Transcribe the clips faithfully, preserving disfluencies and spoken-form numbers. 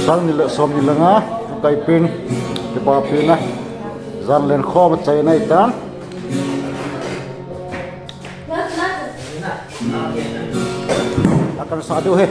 Sang ni le som ni le nga, kaipin, kipapin a, jan len khom a chaina ahitan. Akan sa diu ahi.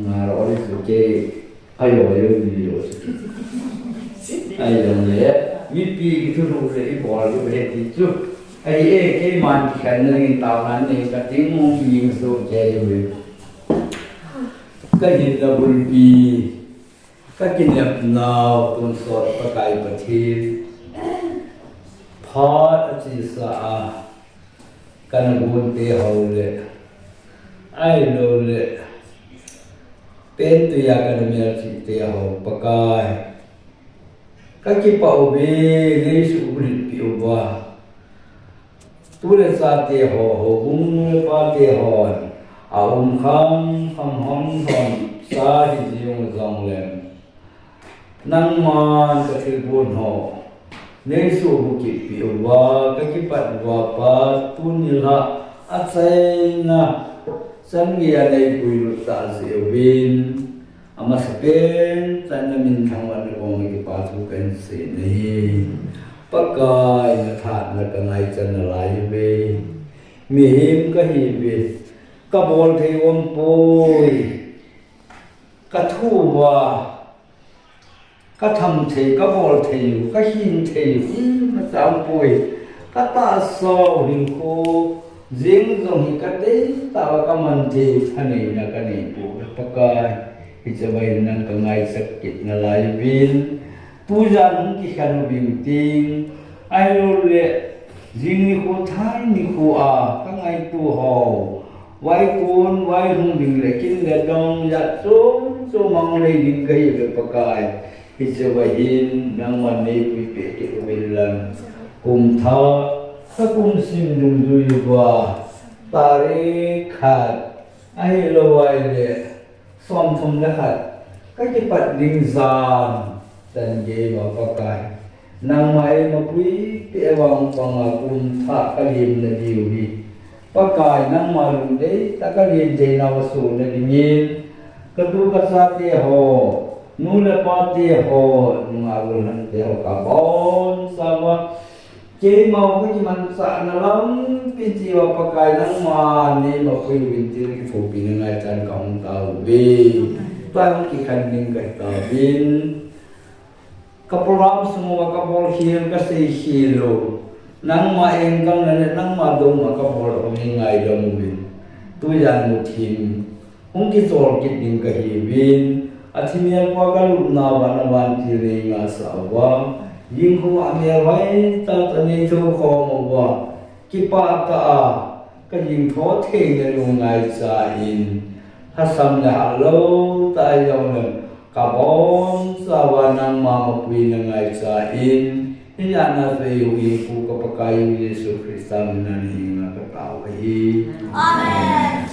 Nga ro ri su ke ayo yo ni yo. Ayo le mi pi ki thu ru le i bol ru he ti chu. Ai e ke man ki khan na ni ta na ni ka ting mo mi su ke yo. Ka hin da bul pi. Ka kinepnau tonsot Pakai Pathen, phat a chesa a kana gonte ho le, ahilou le, pentui a kana melchihte ho Pakai, ka kipah uve, nei suhbulhit peh uva. Tu le chate ho, houbung nu le pate hon aum kham kham hon hon sa hi jing u jongleng, nangman ka thilgon ho nei suhbulhit peh uva, ka kipat uva Pa, tuni lha a chaina chan geiya nei puilut tah jeh uvin, amasapen tah in na minthang vatna koma kipa thu kahin sei nahi. Pakai, na thahatna ka ngaichat nalai uve. Mihem kahiuve. Ka bol thei um poi. Ka thu uva, ka tham thei, ka bol thei u, ka hin thei u, imacha um poi. Ka tahsa u hinkho jeng jong hi ka deitah uva ka man thei u thaneina ka nei poi. Pakai, hiche uva hin nang ka ngaichat kit nalai uvin. Tujan hung kikhen u bing ting, ahilou le, jing nikho thai nikho a ka ngaito ho, vaikon, vaihung ding le kin le dong, jat chom chom a hung lei ding kahiuve Pakai. Hiche uva hin nangman nei puipeh kit uvin lang. Kum thah, ka kum sim dungjui uva, tarik khat, ahilou vai le, somthum le khat, ka kipat ding jan, chan gei uva Pakai, nangma eima puipeh vang panga kum thah ka lim nadiu hi. Pakai, nangma lungdei tah a ka lim theinau a soh nadingin, ka tu ka chate ho, nu le pate ho, nungah gollhangte ho ka bonchauva, keima ka kimanchahna lampi cheh uva Pakai nangman neima puiuvin tin kithopina ngaichat in kahung tauve. Tua hung kikhen ding kahi tauvin. Ka program sung uva ka bolkhel, ka seikhel u, nangma engkang le nangma dong uva ka bol u hi ngaidam uvin. Tujan muthim hung kichol kit ding kahiuvin, athi melpua ka lupna uva na vantil nei ngahsah uva, hinkho a melhoi tahtah nei thoukhom uva, kipah tah a ka hing tho theina lunggel ngaicha in, lhasam le hatlou tah a jong leng ka bonchauva nangma mapuina ngaicha in, hijat a chu eihuhhingpu ka Pakai u Jesu Christa min a na hinga ka tao ahi. Amen.